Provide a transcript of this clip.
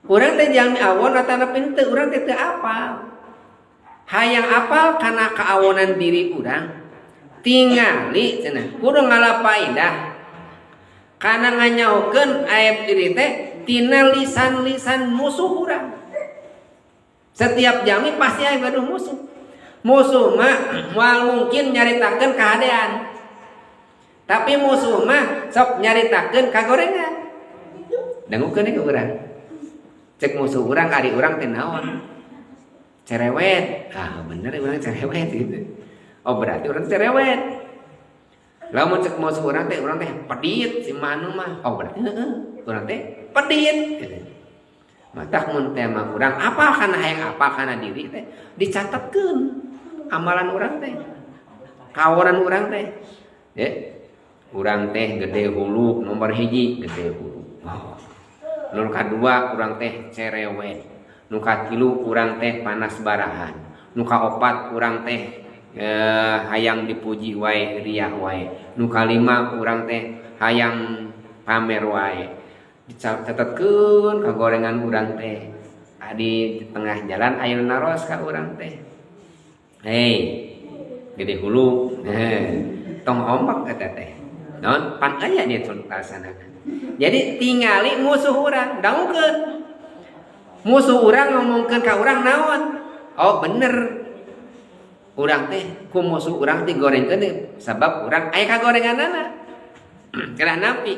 Urang teh jalmi awon atanapi teu, urang teh teu apal. Hayang apal kana kaawonan diri urang, tingali cenah kudu ngala faidah kana nganyahokeun aib diri teh tina lisan-lisan musuh urang. Setiap jalmi pasti aya gaduh musuh. Musuh mah moal mungkin nyaritakeun kahadean, tapi musuh mah sok nyaritakeun kagorengan. Dangukeun ka urang, cek musuh urang ari urang teh naon? Cerewet. Ah, bener, urang cerewet gitu. Oh, berarti urang cerewet. Lamun cek musuh urang teh pedit si Manu mah, oh berarti heeh, urang teh pedit gitu. Matak mun teh mah urang apal kana, hayang apal kana diri teh, dicatatkeun amalan urang teh, kawaran urang teh ya. Urang teh gede hulu, nomor hiji gede hulu. Oh. Nu kadua, urang teh cerewet. Nu katilu, urang teh panas barahan. Nu kaopat, urang teh hayang dipuji wae, riah wae. Nu kalima, urang teh hayang pamer wae. Dicatatkeun kagorengan urang teh. Di tengah jalan aya naros ka urang teh, "Hei, gede hulu, tong ombak eta teh naon?" Pan aya di tuntasanana. Jadi tingali musuh urang, dangukeun musuh urang ngomongkeun ka urang naon. Oh, bener, urang teh ku musuh urang digorengkeun sabab urang aya kagorenganana. Kedah nampi.